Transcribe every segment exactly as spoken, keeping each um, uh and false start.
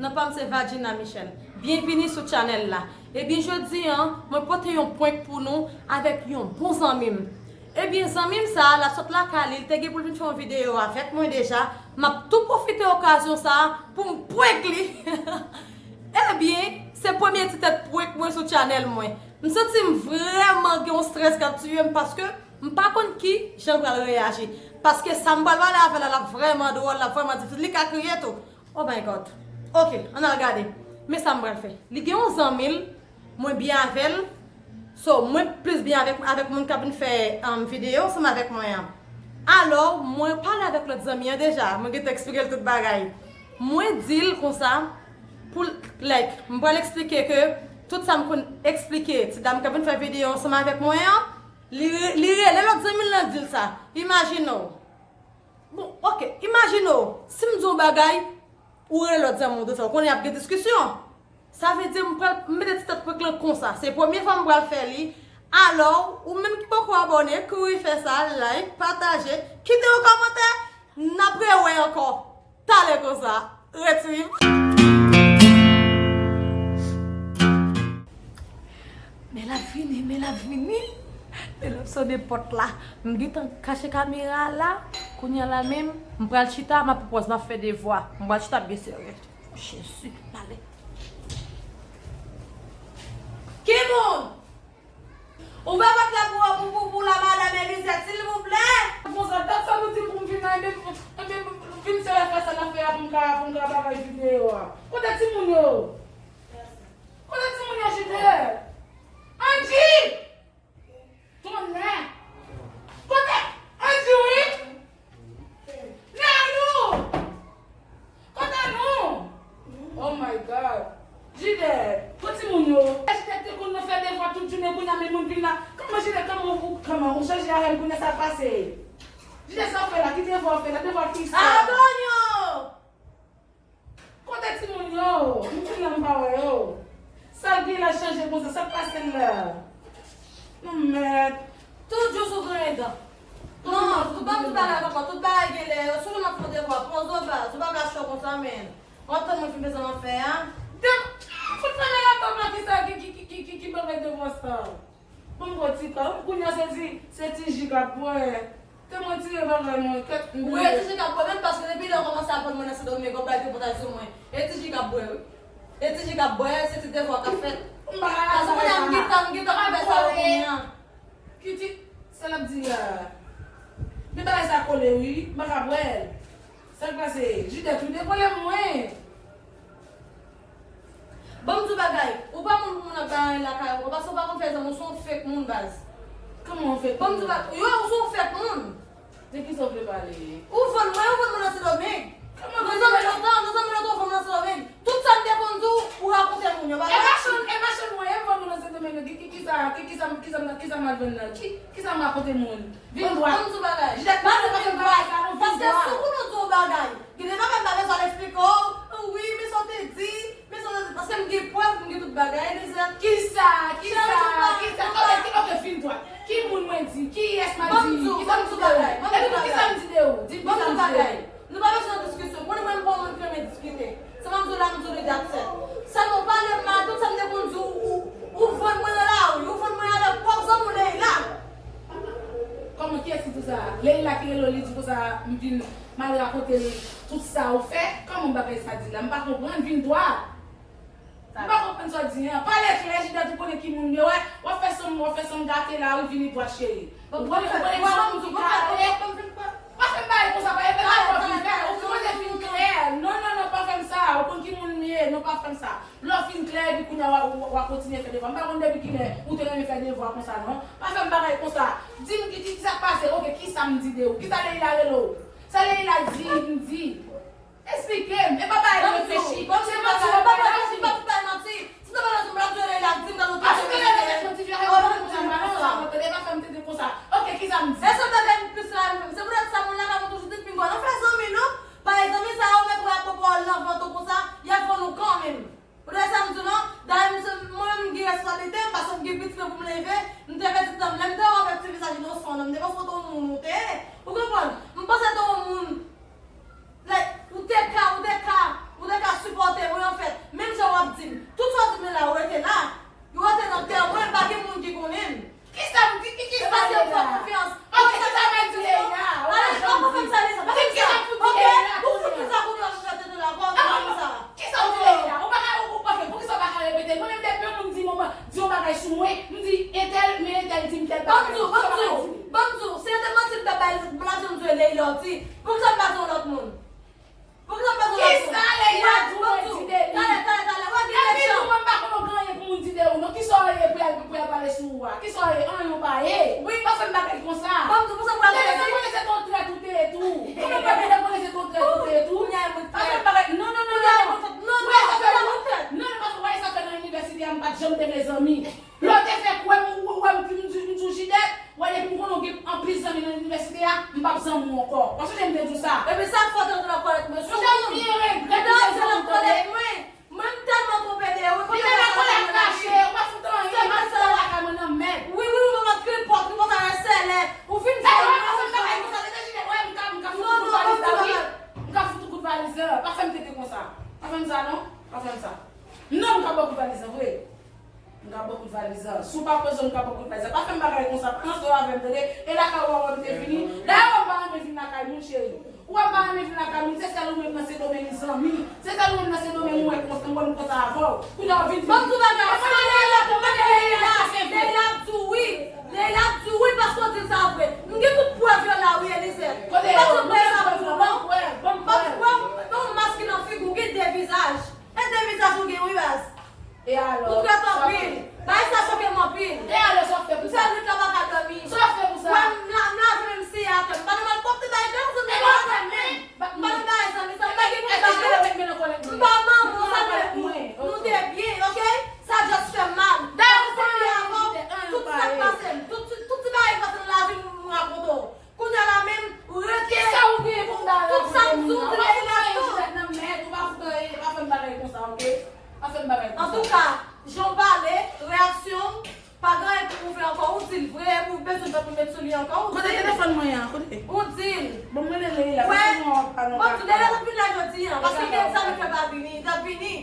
Non pa m se Vagina Michel. Byenvini sou chanèl la. Ebyen jodi an, mwen pote yon prank pou nou avèk yon bon zanmi m. Ebyen zanmi m sa, l ap sot lakay li, li te gen pou l vin fè yon videyo avèk mwen deja. M ap tou pwofite okazyon sa pou m prank li. Ebyen, se premye ti tèt prank mwen sou chanèl mwen. M santi m vrèman gen yon strès k ap tiye m paske m pa konn ki jan l pral reyaji. Paske sa m pral pale avè l la, l ap vrèman dwòl, l ap vrèman difisil. Li ka kriye tou. Oh my God. Ok, ann al gade. Men sa m pral fè. Li gen yon zanmi l, mwen byen avè l. So, mwen plis byen avèk, avèk moun k ap vin fè um, videyo ansanm avèk mwen an. Alò, mwen pale avèk lòt zanmi an deja. Mwen gentan eksplike l tout bagay. Mwen di l konsa, pou l, like, m pral eksplike ke tout sa m konn eksplike ti dam k ap vin fè videyo ansanm avèk mwen an, li, re- li rele lòt zanmi l nan di l sa. Imajine w. Bon, ok, imajine w, si m di yon bagay, ou rele lòt zanmi w de sa, ou konnen y ap gen diskisyon. Sa vle di m pral m mete ti tèt prank lan konsa. Se premye fwa m pral fè li. Alò, ou menm ki poko abòne, kouri fè sa, like, pataje, kite yon kòmantè, n ap rewè ankò. Talè konsa, ret swiv. Men l ap vini, men l ap vini. Men l ap sonnen pòt la. M gentan kache kamera a la. Kounye a la menm, m pral chita, m ap pran pòz, m ap fè devwa. M pral chita byen serye. Jezi, m ale. Ki moun? Ouvè pòt la pou, pou, pou, pou la madanm Elizet, silvouplè. Konsa, dat sa nou di pou m vin la, ebyen, ebyen, vin se fè sa n ap fè a pou m ka, pou m ka bagay videyo a. Kote timoun yo? Kote timoun yo, Jide? Andy! Tonnè! Kote Andy, wi? Nalou! Kote nou? Oh my God. Jide, kote moun yo? Jide te konn nan fè devwa tout jounen, kounye a men moun vin la. Kòman Jide, kòman ou, kòman ou chanje avè m kounye a sa pase? Jide, sa w fè la, ki devwa w fè la, devwa ki sa? Adonyo! Kote timoun yo? M vin la m pa wè yo. Sa l gen la chanje konsa, sa k pase l la? Non mèt. Tout jou sou grenn dan. Non, tout ban m tout bagay papa, tout bagay gen lè, sou nou m ap fè devwa, pran zo baz, ou pa ka cho konsa men. W ap tann mwen fin bezwen mwen fè a. Dem, fout fè nan laptop la ki sa, ki, ki, ki, ki, ki, ki bagay devwa sa. Bon, m pran ti kòb, kounye a se ti, se ti ji k ap bwè. Te mwen tire bagay mwen, kèt m bliye. Wi, e ti ji k ap bwè menm paske depi lè w kòmanse aprann mwen nan Sendomeng, w ap bay tripotay sou mwen. E ti ji k ap bwè, wi. E ti ji k ap bwè, se ti devwa k ap fèt. M pa ka lage sa. Paske kounye a m gentan, m gentan ap fè sa yo kounye a. Ki ti, sa l ap di la? Men bagay sa kole, wi, m pa ka bwè l. Sa k pase? Jidèt, wi, devole mwen. Ban m di w bagay, ou pa moun pou moun ap bay anyen lakay ou, paske ou pa konn fè zanmi, ou se yon fake moun baz. Kòman yon fake moun? Ban m di w bagay, yo, ou se yon fake moun. De kisa w vle pale? Ou vann mwen, ou vann mwen nan Sendomeng. Kòman vann mwen? Nou zanmi lontan, nou zanmi lontan, ou vann mwen nan Sendomeng. Tout sa m te konn di w, ou rakonte moun yo, pa vre? E machann, e machann mwen, e m vann ou nan Sendomeng, ki, ki, kisa, ki, kisa, kisa, kisa m al vann nan? Ki, kisa m rakonte moun? Vin dwat. Ban m di w bagay. Jidèt, pa vin dwat. Paske si w konnen w di yon bagay, gen de bagay m pa bezwen al eksplike w. Wi, men sa w te di, men sa w te di. Paske m gen prèv, m gen tout bagay, Elizet. Kisa? Kisa? Kisa? Ok, ok, vin dwat. Ki moun mwen di? Kiyès m ap di? Kisa m di de ou? Epi tou, kisa m di de ou? Di m kisa m di de ou? Nou pa bezwen diskisyon. Konnen mwen, m pa yon moun ki renmen diskite. Sa m ap di w la, m di w li, that's it. Sèlman w pale m mal, tout sa m te konn di w, ou, ou vann mwen nan lari, ou vann mwen avèk pwòp zanmi w Leila. Kòman, kiyès ki di w sa? Leila ki rele w, li di konsa, m vin, m al rakonte l tout sa ou fè? Kòman bagay sa di la? M pa konprann, vin dwat. M pa konprann sa w di an. Pale klè, Jidèt, ou konnen ki moun m ye, wè. W ap fè sanm, w ap fè sanm gate la, wi, vini dwat, cheri. Ou konnen, ou konnen ki moun ki gate. Pa fè m bagay konsa, pa, epi lè w fin fè, ou sipoze fin klè. Non, non, non, pa fè m sa. Ou konn ki moun m ye, non, pa fè m sa. Lè w fin klè, epi kounye a, w a, w a kontinye fè devwa. M pa konn depi kilè ou te renmen fè devwa konsa, non. Pa fè m bagay konsa. Di m ki, ki, ki sa k pase, oke, kisa m di de ou? Kisa Leila rele w? Sa Leila di, m di. Eksplike m. E pa bagay reflechi. Se manti w ap bay la, wi. Pa tout bay manti. Si w ta bay manti, m ap jere la, di m nan nou tout. Aske lè nèg manti, fè konsa, konsa, konsa, konsa. Tande, pa fè m tande konsa. Oke, kisa m di? E sa w tande m plis la, se poutèt sa moun la ka konn toujou di pinga w nan fè zanmi, non? Paske zanmi sa yo mèt wè poko nan vant ou konsa, y ap vann ou kanmenm. Ou tande sa m di w, non? Dayè, m se, mwen menm, m gen responsablite m, paske m gen pitit mwen pou m leve, m te pèdi tan m, lè m te wè w avèk ti vizaj inosan w nan, m te panse w te yon moun ou te ye. Ou konprann? M panse w te yon moun. Like, ou te ka, ou te ka, ou te ka sipòte mwen, anfen. di yon bagay sou mwen, m di entèl, men entèl di m tèl bagay. Ban m di w, ban m di w, ban m di w, si entèl manti m t ap bay, m t ap janm di w e Leila w di, poukisa m pa di yon lòt moun? Poukisa m pa di yon lòt moun? Kisa Leila di w mwen di de li? Talè, talè, talè, w ap gen lèt chan. Epi tou mwen m pa konn gen anyen pou moun di de ou non. Kisa w ye pou y al, pou y al pale sou ou a? Kisa w ye? Anyen w pa ye. Wi. Pa fè m bagay konsa. Ban m di w, poukisa m pral... Depi lè m konnen se t on trèt ou te ye tou. Kòman m pral depi lè m konnen se t on trèt ou te ye tou? Kounye a mwen trèt. Pa fè m bagay. Non, non, non, non. Kounye a mwen trèt. Non, non, paske w wè sa fè nan inivèsite a, m pa t janm te vle zanmi. Lè w te fè kwè m, ou wè m, m di, m di w Jidèt, wè depi m konnen w gen anpil zanmi nan inivèsite a, m p ap zanmi w ankò. W ap sonje m te di w sa. Epi sa k fè w te rantre nan kòlèt mwen sou moun? Ou te byen regrèt ou te rantre nan kòlèt mwen. Mwen, m tèlman twonpe de ou, wi, kote w pral nan kòlèt mwen la, wi. Ou pa fout anyen, ou pa fout anyen lakay mwen nan mèd. Wi, wi, wi, mwen, mwen tripòt, tripòt a rèsèlè. Ou vin fè... Ey, ou pa fè m bagay konsa, tete Jidèt, wè, m ka, m ka fout ou kout valiz la, wi. M ka fout ou kout valiz la. Pa fè m tete konsa. Pa fè m sa, non. Pa fè m sa. Non, m ka ba w kout valiz la, vre. M ka ba w kout valiz la. Si w pa poze w, m ka ba w kout valiz la. Pa fè m bagay konsa. Pa ranse w avè m, tande? E lakay ou a wè m te vini. Dayè, ou wè m pa renmen vin lakay moun, cheri. Ou wè m pa renmen vin lakay moun. Se sèl ou menm nan Sendomeng zanmi. Se sèl ou menm nan Sendomeng ou wè konsa, ou wè m konsa avè w. Kounye a w vin di... Ban m di w bagay. Leila, Leila, Leila ap di w wi. Leila ap di w wi paske w di l sa vre. M gen tout prèv yo la wi, Elizè. Kote yo? Ban m prèv, ban m prèv. Ban m prèv. Ban m prèv. Ban m mask nan figi w, gen de vizaj. E de vizaj ou gen wi baz. E alò? Ou trèt anpil. Bagay sa choke m anpil. E alò, sa w fè pou sa? M fè nwit la pa ka dòmi. Sa w fè pou sa? Wè m la, m lave menm si atè. M pa nan mal pwòpte bagay granmoun. E pa wè menm. M pa nan bagay zanmi sa. M pa gen pou bagay. M pa manman sa vle pou nou te byen, oke? Sa just fè m mal. Dayè, ou konnen avè w, tout sa k pase m, tout, tout, tout ti bagay k pase nan lavi m, m rakonte w. Kounye a la menm, ou rete. Kisa ou genyen pou m ta rakonte moun nan? Ou pa fout anyen, Jidèt, nan mèd, ou pa fout anyen, pa fè m bagay konsa, oke? Pa fè m bagay konsa. Antouka, jan w pale, reyaksyon w, pa gen anyen pou pwouve ankò, ou di l vre, epi w bezwen tanpri met sou li ankò, ou di l. Kote telefòn mwen an? Kote? Ou di l. Bon, mwen rele Leila, paske mwen pa nan... Bon, Leila t ap vin la jodi a, paske gen zanmi k fè pa vini, li t ap vini.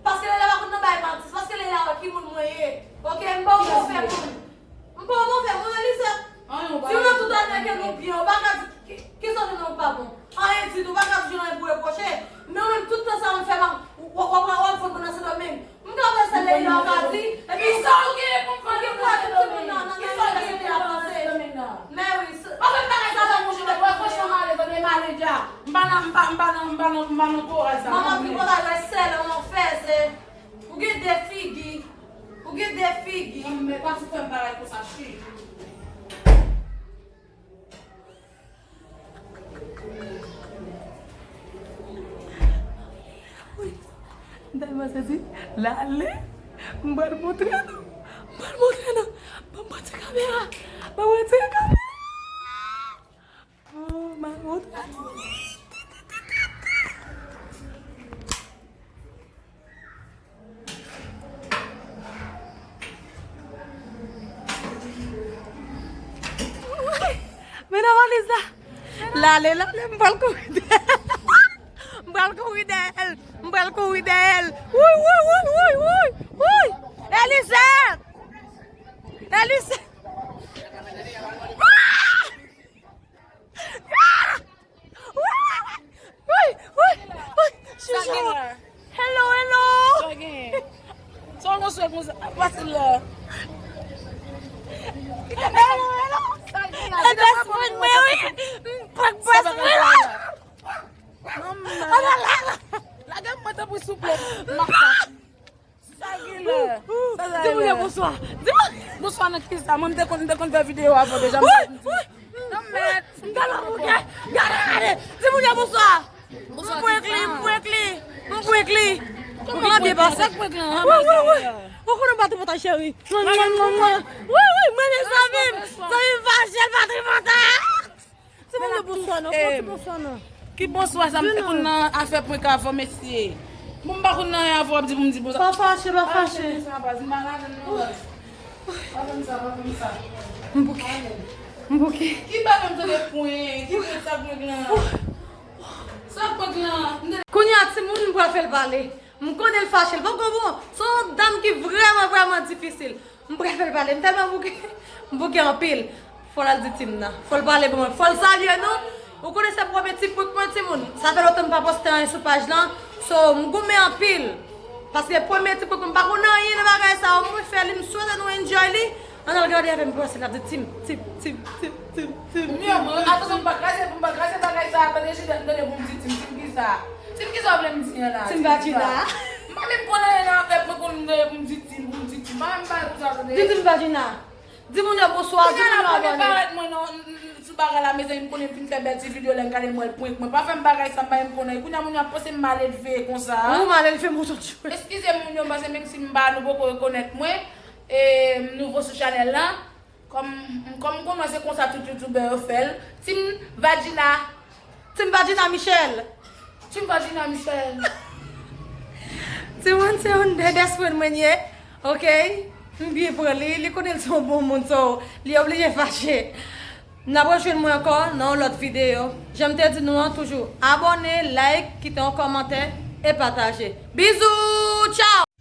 Paske Leila pa konn nan bay manti, paske Leila wè ki moun mwen ye. Oke, m pa yon move moun. M pa yon move moun, Elizè. Di w nan tout ane ke nou byen, ou pa ka di ki, ki, ki sòti nan ou pa bon. Anyen ditou, ou pa ka di anyen pou repwoche. Men ou menm, tout tan sa w ap fè, w ap, w ap, w ap, w ap fout mwen nan Sendomeng. M ka wè se Leila w ka di, epi kisa w gen pou m fè nan Sendomeng? Kisa w gen pou m fè nan Sendomeng nan? Men wi, se... Pa fè m bagay sa, sa mwen jwenn wè franchman m ale, tande, m ale dja. M pa nan, m pa, m pa nan, m pa nan, m pa nan kouraj sa. Manman tripotay wè sèl an anfè, se... Ou gen de figi. Ou gen de figi. Non, men pa fout fè m bagay konsa, cheri. Wi. M tèlman sezi. Lale. M pral montre nou. M pral montre nou. Ban m retire kamera. Ban m retire kamera. Oh, m pral montre nou. Men nan valiz la. Lale, lale, m pral kouri dèyè l. M pral kouri dèyè l. M pral kouri dèyè l. Wouy, wouy, wouy, wouy, wouy, wouy. Elise! Elise! Ah! Ah! Wi, wi, wi, wi. Sa gen la? Hello, hello. Sa gen? Sa w konn swe konsa? Pase la. Hello, hello. Sa gen la? E best friend mwen, wi. M prank best friend la. Manman. Lage m mwen tanpri souple. M ap sa. Sa gen la? Di moun yo bonswa. Di moun. Bonswa nan ki sa? Mwen, m te konn, m te konn fè videyo avan deja, m te konn di. Non, mèt. M te nan bouke. Gade, gade. Di moun yo bonswa. Bonswa, m prank li, m prank li. M prank li. Ou konnen m pa tripotay, cheri. Wi, wi, mwen, mezanmi. Zanmi m fache, l pa tripotay. Ti moun yo bonswa non, fò ti bonswa non. Ki bonswa sa, m te konn nan afè prank avan, mesye. Bon, m pa konn nan anyen avan, w ap di pou m di bonswa. Pa fache, pa fache. M bouke. M bouke. Ki bagay m tande prank? Ki prank sa prank lan? Sa prank lan? Kounye a, timoun, m pral fè l pale. M konnen l fache, l poko bon. Se yon dam ki vrèman, vrèman difisil. M pral fè l pale. M tèlman bouke. M bouke anpil. Fò l al di tim nan. Fò l pale pou mwen. Fò l salye nou. Ou konnen se premye ti prank mwen, timoun. Sa fè lontan m pa poste anyen sou paj lan. So, m goumen anpil. Paske premye ti prank mwen, m pa konn anyen nan bagay sa yo. Mwen fè M swete nou enjoy li. Ann al gade avè m pou wè si l ap di Tim, Tim, Tim, Tim, Tim, Tim. Mwen, mwen, atansyon, m pa kraze, m pa kraze bagay sa, tande, Judith, tande pou m di Tim, Tim ki sa? Tim ki sa w vle m di an la? Tim Vagina. M pa menm konn anyen nan afè, mwen konn m tande pou m di Tim, pou m di Tim. M pa menm pale pou sa, tande. Di Tim Vagina. Di moun yo bonswa, di moun yo abòne. Parèt mwen non, sou bagay la, mezanmi, m konnen m fin fè bèl ti videyo lè m gade m wè l prank mwen. Pa fè m bagay sa, m pa menm konnen. Kounye a moun yo ap panse m maledve konsa. Ou maledve, m sot jwe. Eskize moun yo, m panse menm si m pa nou poko rekonèt mwen. E m nouvo sou chanèl la. Kòm kòm m konnen se konsa tout youtubè yo fè l. Tim Vagina. Tim Vagina Michel. Tim Vagina Michel. Timoun se yon de best friend mwen ye. Ok? M byen pran li. Li konnen l se yon bon moun, so li oblije fache. N ap rejwenn mwen ankò nan yon lòt videyo. Jan m te di nou an, toujou abòne, like, kite yon kòmantè e pataje. Bizou! Tchaw!